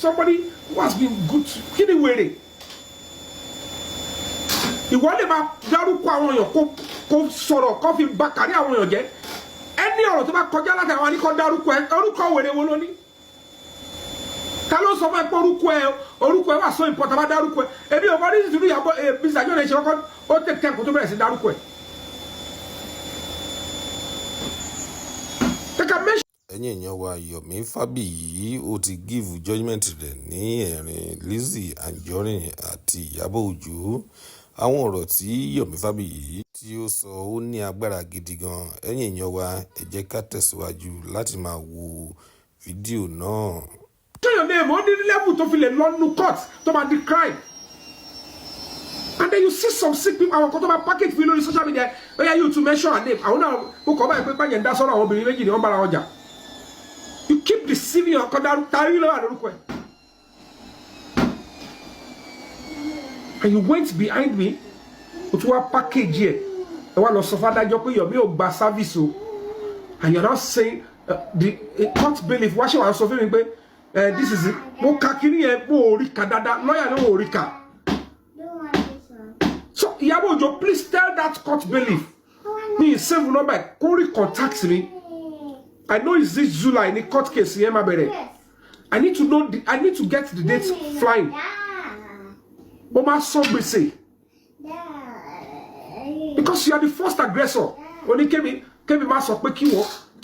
Somebody who has been good to, kí ni wèrè? Ìwọ lè máa dárúkọ àwọn èèyàn, kó sọ̀rọ̀, kó fi ba kárí àwọn èèyàn jẹ́. Ẹni ọ̀rọ̀ tó bá kọjá láti àwọn àníkọ́ dárúkọ ẹ, orúkọ wèrè wo ló ní? Ta ló sọ fún ẹ pé orúkọ ẹ wà so important bá dárúkọ ẹ? Ebi ò mọ ní ìtìlú ìyàbọ̀ ẹ bí sàjọ́ lè ṣe kọ́kọ́ ó tẹ̀ tẹ̀ kó tó bẹ̀rẹ̀ sí dárúkọ ẹ. They can mention Ẹ̀yin èèyàn wa, Yomi Fabiyi, ó ti give judgement rẹ̀ ní ẹ̀rín Lizzy Anjorin àti Ìyábọ̀ Òjó. Àwọn ọ̀rọ̀ tí Yomi Fabiyi tí ó sọ, ó ní agbára gidi gan. Ẹ̀yin èèyàn wa, ẹ jẹ́ ká tẹ̀síwájú láti máa wo fídíò náà. Your name, ó ní level tó fi lè lọ nínú court tó máa di crime. And then you see some sick people, àwọn kan tó máa package fi lórí social media. Ó yẹ you to mention her name. Àwọn náà ó kọ́ báyìí pé báyẹn ń dá sọ́rọ̀ àwọn obìnrin méjì ni wọ́n bára wọn jà. You keep deceiving your kan darí lọ́wọ́ àlórúkọ ẹ̀. And you went behind me, o tún wá package ẹ̀, ẹ wá lọ sọ fádájọ́ pé Yomi ò gba service o. And you are now saying the court bailiff wá ṣe wàá sọ fún mi pé this is it. Mo ka kiri yẹn, mo ò rí ka dáadáa, lọ́ọ̀yà ni mo ò rí ka. So Ìyábọ̀ Òjó, please tell that court bailiff mi save number, kó rí contact mi. I know it's this July ní court case yẹn máa bẹ̀rẹ̀. I need to get the dates flying. Mo máa sọ gbèsè because you are the first aggressor. Oní kémi máa sọ pé kí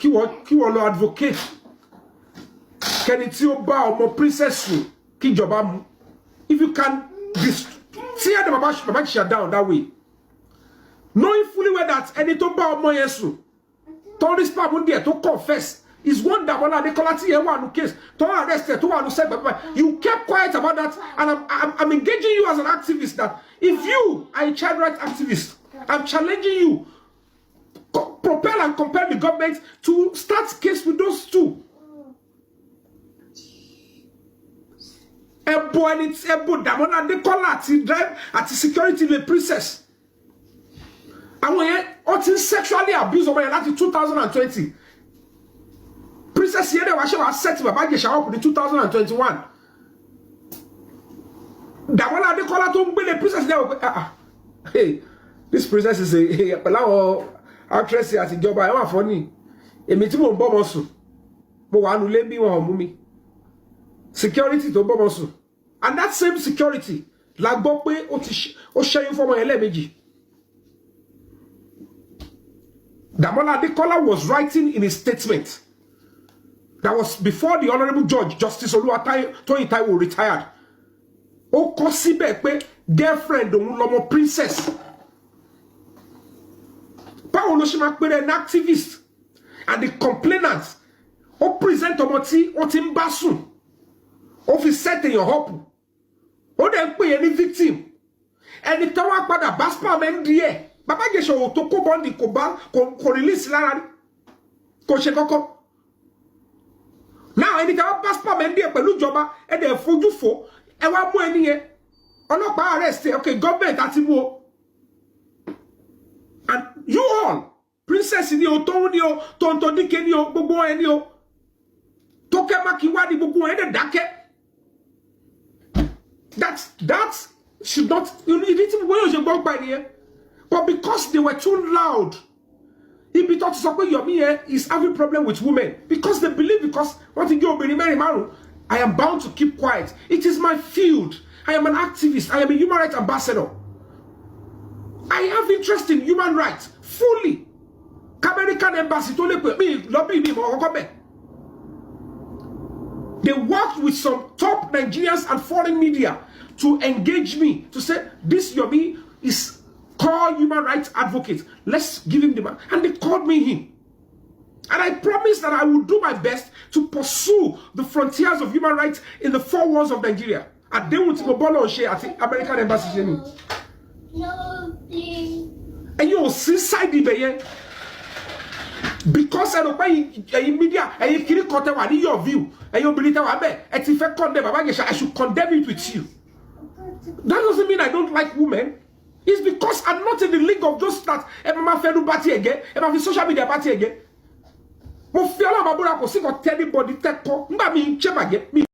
wọ́n lọ advocate kẹni tí ó bá ọmọ princess sùn kíjọba mú. If you can tear the Baba Ìjẹ̀ṣà down that way, knowing fully well that ẹni tó bá ọmọ yẹn sùn, tó rí sperm díẹ̀, tó confess, is one Damola Adekola tí yẹn wà nù case tó wà arrested, tó wà nù sẹ́gbẹ̀ẹ́. You kept quiet about that, and I'm engaging you as an activist that if you are a child rights activist, I'm challenging you, propel and compel the government to start case with those two. Ẹbọ ẹni tí ẹbọ Damola Adekola àti drive àti security le princess, àwọn yẹn, ó ti ń sexually abuse ọmọ yẹn láti 2020. Princess yẹn dẹ̀ wá ṣe wá set Bàbá Ìjẹ̀ṣà up ní 2021. Dàmọ́lá Adékọ́lá tó ń gbélé princess dẹ̀ wò pé, "Ah ah, hey, this princess is a pẹ̀lú àwọn actress àtijọba ẹ̀ wà fọ́ ní èmi tí mò ń bọ́mọ sùn, mo wà nulẹ̀ bí wọn ò mú mi." Security tó bọ́mọ sùn, and that same security la gbọ́ pé ó ti ó ṣẹ́yún fọ́mọ yẹn lẹ́ẹ̀mejì. Damola Adekola was writing in his statement that was before the Honourable Judge, Justice Oluwatoyin Taiwo, retired. Ó kọ síbẹ̀ pé girlfriend òun lọmọ princess. Báwo ló ṣe máa pèrè an activist and the complainant, ó present ọmọ tí ó ti ń bá sùn, ó fi set èèyàn up, ó dẹ̀ ń pè é ní victim, ẹni tó wá padà bá sperm ẹ̀ ń di ẹ̀? Bàbá Ìjẹ̀ṣà ò tó kó bọ́ǹdì, kò bá kò release lára rí, kò ṣe kọ́kọ́ náà. Ẹni tí wọ́n bá sperm ẹ̀ ń di ẹ̀ pẹ̀lú ìjọba, ẹ̀ dẹ̀ fojú fò, ẹ wá mú ẹni yẹn, ọlọ́pàá arrest ẹ. Okay, government àti mú o. And you all, princess ni o, tóun ni o, tóńtó díke ni o, gbogbo ẹ ni o, Tókẹ́ Mákinwá ni, gbogbo ẹ dẹ̀ dákẹ́. That should not, ìdí tí gbogbo yóò ṣe gbọ́ pa ẹnìyẹn. But because they were too loud, ibi tó ti sọ pé Yomi yẹn is having problem with women, because they believe because wọ́n ti gé obìnrin mẹ́rin márùn, I am bound to keep quiet. It is my field. I am an activist. I am a human rights ambassador. I have interest in human rights fully. American embassy tó lè pè mí lọ́bì mi ìmọ̀ ọkọ̀ bẹ̀. They worked with some top Nigerians and foreign media to engage me to say, "This Yomi is called human rights advocate. Let's give him the man." And they called me in. And I promised that I would do my best to pursue the frontiers of human rights in the four walls of Nigeria. Àdéhùn tí mo bọ́ lọ́n ṣe àti American embassy ṣe ni. Ẹ̀yin ò sí side ibẹ̀ yẹn because ẹ rò pé ẹ̀yin media, ẹ̀yin kiri kan tẹ wà ní your view, ẹ̀yin obìnrin tẹ wà bẹ́ẹ̀, ẹ ti fẹ́ condemn Baba Ijesha. I should condemn it with you. That doesn't mean I don't like women. It's because I'm not in the league of those that ẹ máa fẹ́ nu bá tiẹ̀ jẹ́, ẹ máa fi social media bá tiẹ̀ jẹ́. Mo fi Ọlọ́run àbúrò, kò sí kan tẹ́ anybody tẹ́ kọ́ nígbà mi ń ṣèbàjẹ́ mi.